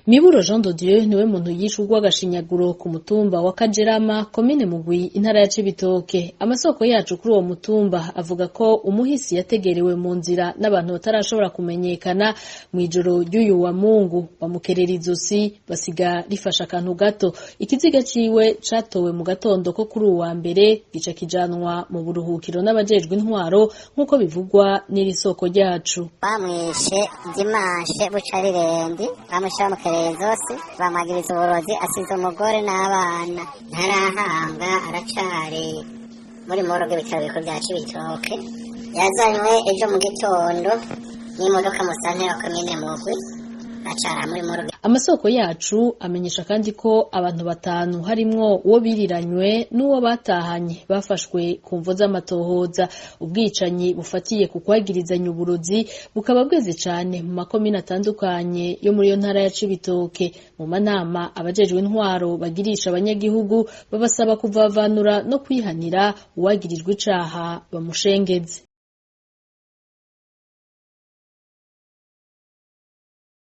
Miburo Jean de Dieu niwe muntu yishwe urw'agashinyaguro ku mutumba wa Kajerama, komine Mugwi, intara ya Cibitoke. Amasoko yacu kuri uwo mutumba avuga ko umuhisi yategerewe mu nzira n'abantu batarashobora kumenyekana mw'ijoro ry'uyu wa Mungu, bamukerera izosi basiga rifashe akantu gato. Ikiziga ciwe catowe mu gatondo ko kuri uwu wa mbere, gica kijanwa mu buruhukiro n'abajejwe intwaro, nk'uko bivugwa n'iri soko ryacu. Bamwishe dimanche buca rirendi, bamwishe bamukereye izosi, bamwagiriza uburozi. Asize umugore n'abana, ntarahambwa, aracari muri morgue y'ibitaro bikuru vya Cibitoke. Yazanywe ejo mu gitondo n'imodoka musanteri wa komine Mugwi, acara muri morgue. Amasoko yacu amenyesha kandi ko abantu batanu, harimwo uwo biriranywe n'uwo batahanye, bafashwe ku mvo z'amatohoza. Ubwicanyi bufatiye ku kwagirizanya uburozi bukaba bweze cane mu makomine atandukanye yo muri iyo ntara ya Cibitoke. Mu manama abajejwe intwaro bagirisha abanyagihugu, babasaba kuvavanura no kwihanira, uwagirijwe icaha bamushengeze.